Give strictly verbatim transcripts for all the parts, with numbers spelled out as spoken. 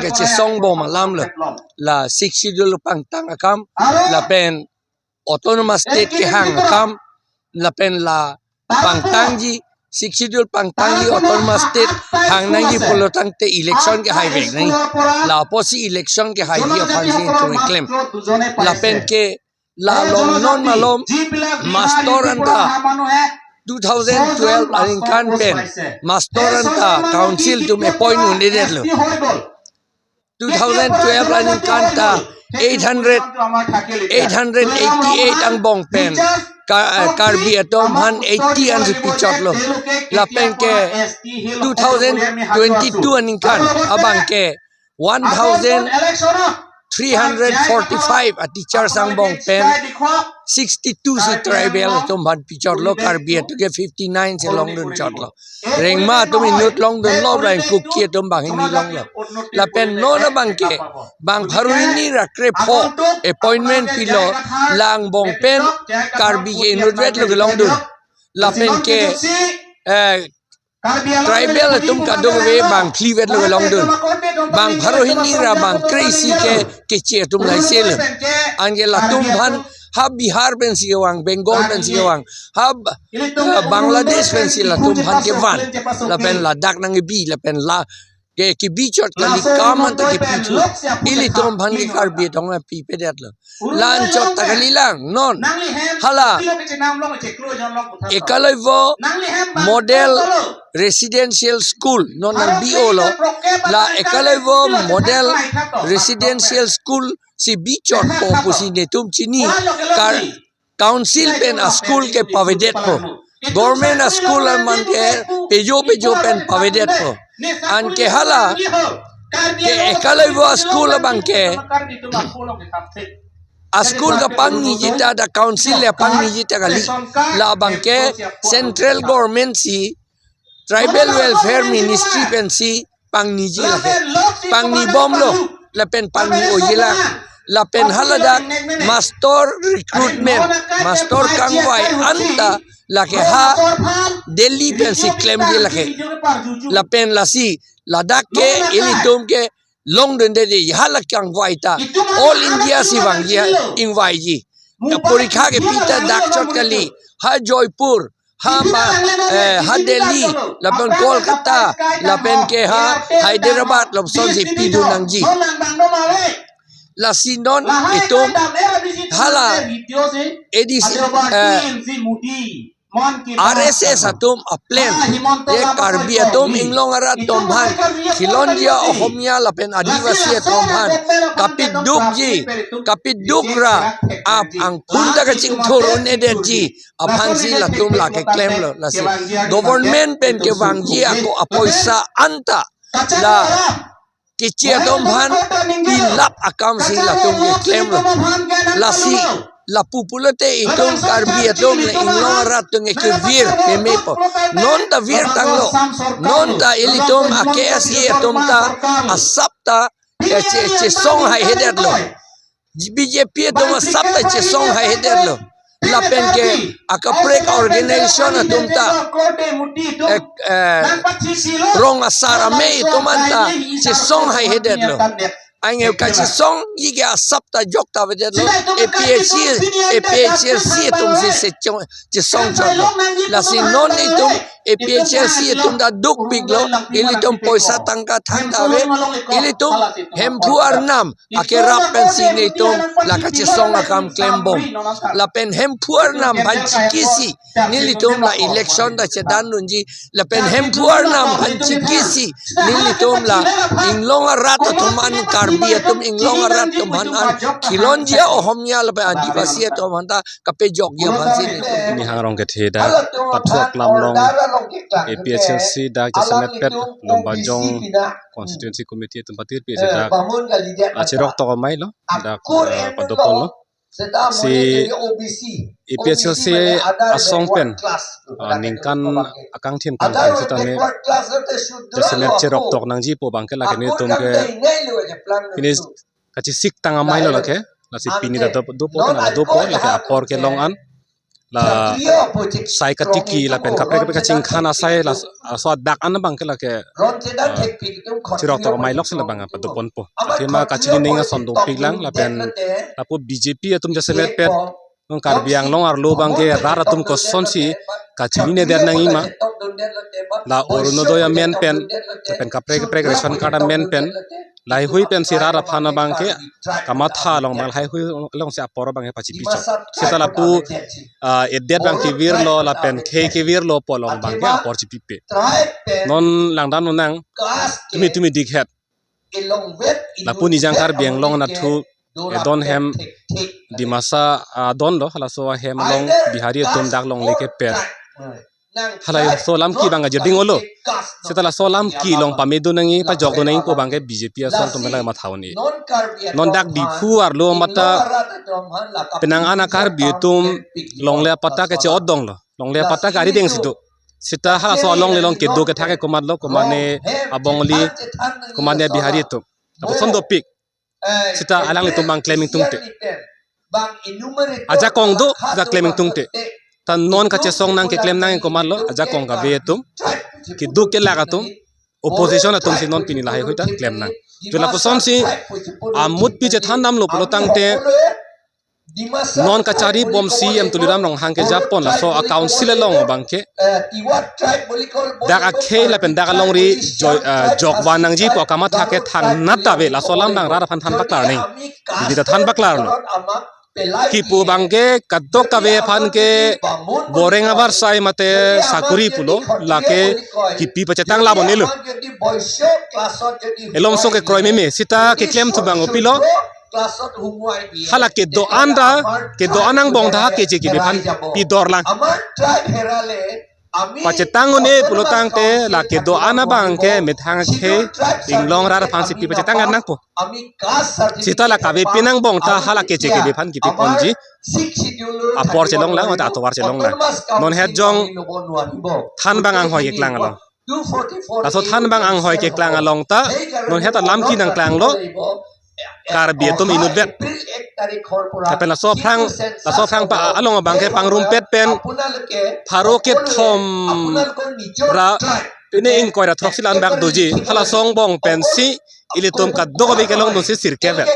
kachesong bom alam lo. La Sixth Schedule pangtang akam, lapen Autonomous State kehang akam, lapen la pangtangji, Sixth Schedule pangtangji, Autonomous State hang nangji pulo tangte election kehai vek nangji. La apotsi election kehai ji aphan si itu klem. Lapen ke la along non malom mastor anta two thousand twelve aningkan pen mastor anta council atum appoint un-edetlo. Two thousand twelve aningkan ta eight hundred, eight hundred eighty-eight angbong pen Ka-, eh, Karbi atum aphan eighty ansi pichotlo. Lapen ke two thousand twenty-two aningkan abang ke one thousand three hundred forty-five a teachers angbong pen sixty-two si tribal atum aphan pichotlo, Karbi atum ke fifty-nine si longdun chotlo. Rengma atum inut longdunlo, lapen Kuki atum banghini longlo. Lapen non abang ke bang pharo hini ra krepho appointment pilo, la angbong pen Karbi ke inutvet lo kelongdun. Lapen ke, eh, tribal atum kadokave bang phlivet lo kelongdun. Bang pharo hini ra bang kre-isi ke Keche atum laiselo. Anke latum aphan ha Bihar pensi kevang, Bengal pensi kevang, ha B-, ha Bangladesh pensi latum aphan kevan. Lapen ladak nangkebi, lapen la ke kebi chot kali, kam anta kepi thu. Ilitum aphan ke Karbi atum aphan pipedetlo. La-an chot ta kalilang, non. Hala Eklavya Model Residential School non nang bi-olo. La Eklavya Model Residential School si bichotpo pusi netum chini. Kar-, council pen a school ke pavedetpo. Government a school aman ke pejo pejo pen pavedetpo. Anke hala ke Eklavya school abang ke a school kapangniji ta, da council le pangniji ta kali. La abang ke central government si, Tribal Welfare Ministry pensi pangniji lake. Pangni bomlo, lapen pangni-oji la. Lapen haladak mastor recruitment, mastor kangvai anta lake ha Delhi pensi klemji lake. Lapen lasi ladak ke ilitum ke longdunde de, hala kangvai ta all India si vangji, ingvaiji. Porikha kepi ta dak chot kali, ha Jaipur, ha ma, eh, ha Delhi, lapen Kolkata, lapen ke ha Hyderabad, lapusonsi pidun nangji. Lasi non itum hala A D C, eh, R S S atum a plan, ye Karbi atum, Inglong arat atum aphan, khilonjia Ohomia lapen Adivasi atum aphan kapidukji, kapiduk ra ap angkun ta kachingthur un-edetji aphansi latum lake klemlo. Lasi government pen kevangji ako apoisa anta la Keche atum aphan pilap akamsi latum keklemlo. Lasi lapu pulote itum Karbi atum le Inglong arat atum ke kevir memepo. Non ta virtanglo. Non ta ilitum a K S A atum ta asap ta, eh, che-, chesong haihedetlo. B J P atum asap ta chesong haihedetlo. Lapen ke akaprek organization atum ta, eh, eh, rong asar amei atum anta chesong haihedetlo. Anke kachesongji ke asap ta jok ta avedetlo. A P H L, A P H L C atumsi se chong, chesong chotlo. Lasi non itum A P H L C atum ta dukpiklo, ilitum poisa tangka thangta ave, ilitum Hemphu arnam akerap pensi netum la kachesong akam klembom. Lapen Hemphu arnam aphan chikisi nelitum la election ta chedandunji. Lapen Hemphu arnam aphan chikisi nelitum la Inglong arat atum an, Karbi atum Inglong arat atum an, an khilonjia Ohomia lapen Adivasi atum an ta kapejokji aphansi netum. Pini Hangrong kethe dak Pathu Aklam along A P H L C dak jasemet pet Lumbajong Constituency Committee atum patir pi dak, ah, cheroktok amei lo, dak, ah, padopon lo. Si A P H L C asong pen, ah, ningkan akangthin tang tang sitame jasemet cheroktok nangji pu abang ke lake netum ke pini kachesik tang amei lo lake. Lasi pini ta dop-, dopo tang dopo lake apor kelong an. la sai katiki lapen kaprek kaprek kachingkhan asai la, laso adak an abangke lake, ah, chirok tok amei lok si labang apa doponpo. Athema kachini ning ason dopik lang lapen lapu B J P atum jasemet pet non Karbi Anglong arlo abangke rat atum kosonsi kachini nedet nangji ma, la Orunodoi amen pen lapen kaprek kaprek ration card amen pen lahaihui pensi rat aphan abangke kamatha along abang lahaihui alongsi apor abangke pachipi chot. Seta lapu, ah, edet abang kevirlo lapen khei kevirlo pu along abangke apor chipipe. Non langdam lonang, tumi tumi dikhet. Lapu Nijang Karbi Anglong anatthu edon hem Dimasa adon lo, halaso ahem along Bihari atum dak longle kepet. Halaso alam ke abang ajirding olo. Seta laso alam ke along pamedun nangji, pajokdun nangji pu abangke B J P asong atum la matha un-e. Non dak Diphu arlo mate penang an a-Karbi atum longle apatta ke che-otdong lo. Longle apatta ke arideng si do. Seta halaso alongle along kedo kethak ke komatlo, komatne a-Bongali, komatne a-Bihari atum. Lapuson dopik. Seta alanglitum abang klem ingtungte. Ajakong do, ja klem ingtungte. Ta non kachesong nang keklem nang komatlo, ajakong kave atum, keduk kelak atum, opposition atumsi non pini lahaihui ta klem nang. Ju lapusonsi amutpi chethan damlo pulo tangte, non kachari bom C E M Tuliram Ronghang kejapon laso a-council along abangke dak akhei lapen dak alongri joi, eh, jokvan nangji pu akamatha ke thangnat ave, laso alam abang rat aphan than paklar nangji. Didi ta than paklarlo. Kipu abangke kadokave aphan ke boreng avarsai mate sakuri pulo, lake kipi pachetang labonelo. Elomso kekroi meme, seta keklem thu abang kopilo. Hala kedo-an ta, kedo-an angbong ta keche kebe aphan pidor lang. Pachetang un-e pulo tangte la kedo-an abangke methang akhei inglong rat aphansi pi pachetang nangpo. Seta la kavepi angbong ta hala keche kebe aphan kipi ponji apor chelong lang, mate atovar chelong lang. Non het jong than abang anghoi keklang along. Laso than abang anghoi keklang along ta non het alam ke nangklanglo, Karbi atum inutvet. Lapen laso aphrang, laso aphrang pa along abangke pangrumpet pen pharo kethom ra pine ingkoi ra throk si la-an bak doji. Halaso angbong pensi ilitum kadokave kelongdunsi sirkep-et.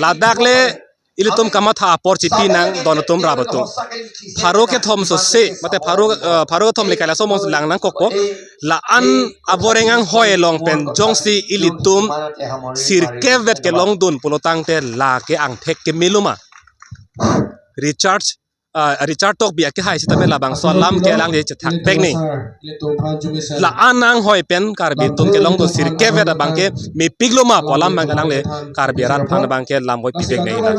Ladak le ilitum kamatha apor chipi nang don atum rap atum. Pharo kethom sose, mate pharo, eh, pharo kethom le kaila somong lang nangkokpo. La-an aboreng anghoi along pen jongsi ilitum sirkep-et kelongdun pulo tangte lake angthek kemelo ma. Recharge, ah, Richard Tokbi akehai sitame labangso alam ke alangli chethak pek ni. La-an anghoi pen Karbi atum kelongdun sirkep-et abangke mepiklo ma pu alam abang alangli Karbi arat aphan abangke lam voipi pek ni na.